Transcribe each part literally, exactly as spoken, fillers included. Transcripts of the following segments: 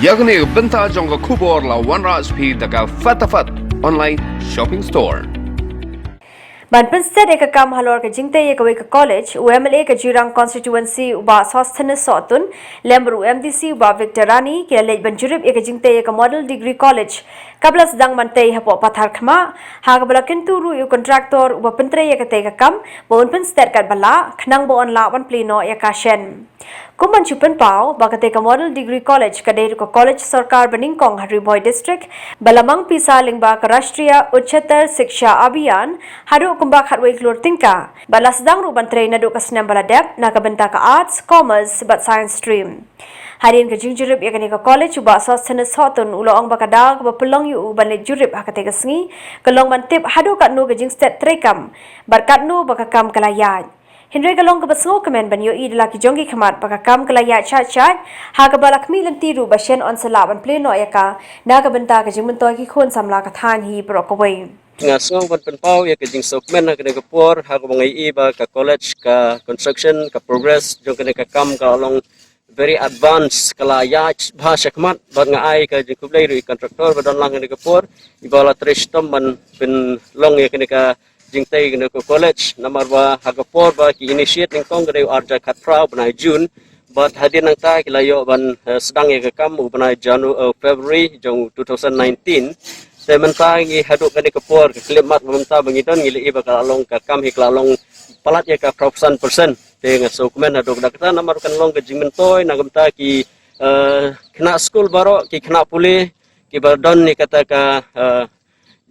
Ïa kane ka bynta jong ka khubor la wanrah sha phi da ka Fatafat Online Shopping Store. Ban pynstet ïa ka kam halor ka jingtei ïa kawei ka college, u M L A ka Jirang Constituency u Bah Sosthenes Sohtun, lem bad u M D C u Bah Victor Rani, ki la leit ban jurip ïa ka jingtei ïa ka Model Degree College, kaba la sdang ban tei hapoh Patharkhmah, ha kaba la kyntu ruh ïa u contractor uba pyntrei ïa katei ka kam, ba un pynstet katba lah, khnang ba un lah ban plie noh ïa ka shen. Kum ban shu pynpaw, ba katei ka Model Degree College ka dei ruh ka college sorkar banyngkong ha Ri Bhoi District, ba la mang pisa lyngba ka Rashtriya Uchchatar Shiksha Abhiyan, haduh kumba khatwei klur tyngka, ba la sdang ruh ban trei naduh ka snem ba la dep, na ka bynta ka Arts, Commerce, bad Science Stream. Hadien ka jingjurip ïa kane ka college u Bah Sosthenes Sohtun u la ong ba ka daw kaba pynlong ïa u ban leit jurip ha katei ka sngi, ka long ban tip haduh katno ka jingstet treikam, bad katno ba ka kam ka la ïaid. Hynrei ka long kaba sngewkmen ban ïohi da la ki jong ki khmat ba ka kam ka la ïaid shait shait, ha kaba la khmih lynti ruh ba shen un sa lah ban plie noh ïa ka, na ka bynta ka jingmyntoi ki khun samla ka thaiñ hi baroh kawei. Nga sngew ban pynpaw ïa ka jingsngewkmen ha kane ka por, ha kaba nga ïohi ba ka college ka construction, ka progress jong kane ka kam ka long very advanced, ka la ïaid bha shakhmat, bad nga ai ka jingkhublei ruh ïa i contractor ba don lang ha kane ka por, iba la trei shitom ban pynlong ïa kane ka jingtei kane ka college, namar ba ha ka por ba ki initiate nyngkong ka dei u arhajar khatphra u bnai June, bad hadien nangta ki la ïoh ban, eh, sdang ïa ka kam u bnai Janu-, eh, February jong two thousand nineteen. Te mynta ngi haduh kane ka por, ka khyllipmat ba mynta ba ngi don, ngi la ïohi ba ka la long, ka kam hi ka la long palat ïa ka phra phew san percent. Te nga sngewkmen haduh katta katta namar kan long ka jingmyntoi na ka bynta ki, eh, khynnah skul baroh, ki khynnah pule, kiba don ïa kata ka, eh,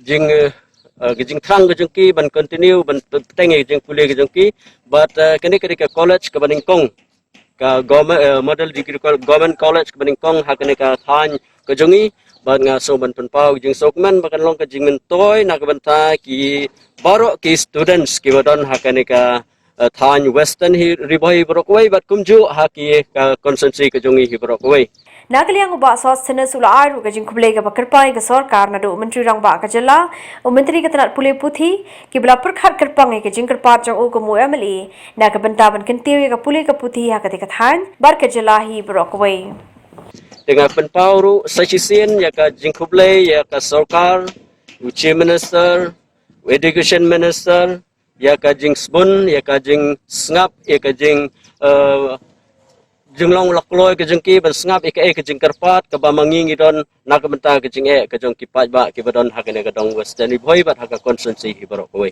jing, eh, eh, ka jingthrang ka jong ki ban continue ban bteng ïa ka jingpule ka jong ki. Bad, eh, kane ka dei ka college kaba nyngkong, ka government, eh, Model Degree Col-, Government College kaba nyngkong ha kane ka thaiñ ka jong ngi. Bad nga sngew ban pynpaw ka jingsngewkmen ba kan long ka jingmyntoi na ka bynta ki baroh ki students kiba don ha kane ka, eh, thaiñ Western hi Ri Bhoi hi baroh kawei, bad kumjuh ha ki ka constituency ka jong ngi hi baroh kawei. Na ka liang u Bah Sosthenes u la ai ruh ka jingkhublei kaba kyrpang ïa ka sorkar naduh u Myntri Rangbah ka jylla, u Myntri ka tnat pule puthi, kiba la pyrkhat kyrpang ïa ka jingkyrpad jong u kum u M L A, na ka bynta ban kyntiew ïa ka pule ka puthi ha katei ka thaiñ bad ka jylla hi baroh kawei. Te nga pynpaw ruh sa shisien ïa ka jingkhublei ïa ka sorkar, u Chief Minister, u Education Minister, ïa ka jingsbun, ïa ka jingsngap, ïa ka jing, eh, jinglong la kloi ka jong ki ban sngap ïa kaei ka jingkyrpad kaba ma ngi ngi don na ka bynta ka jingeh ka jong ki paidbah kiba don ha kane ka dong Western Ri Bhoi bad ha ka constituency hi baroh kawei.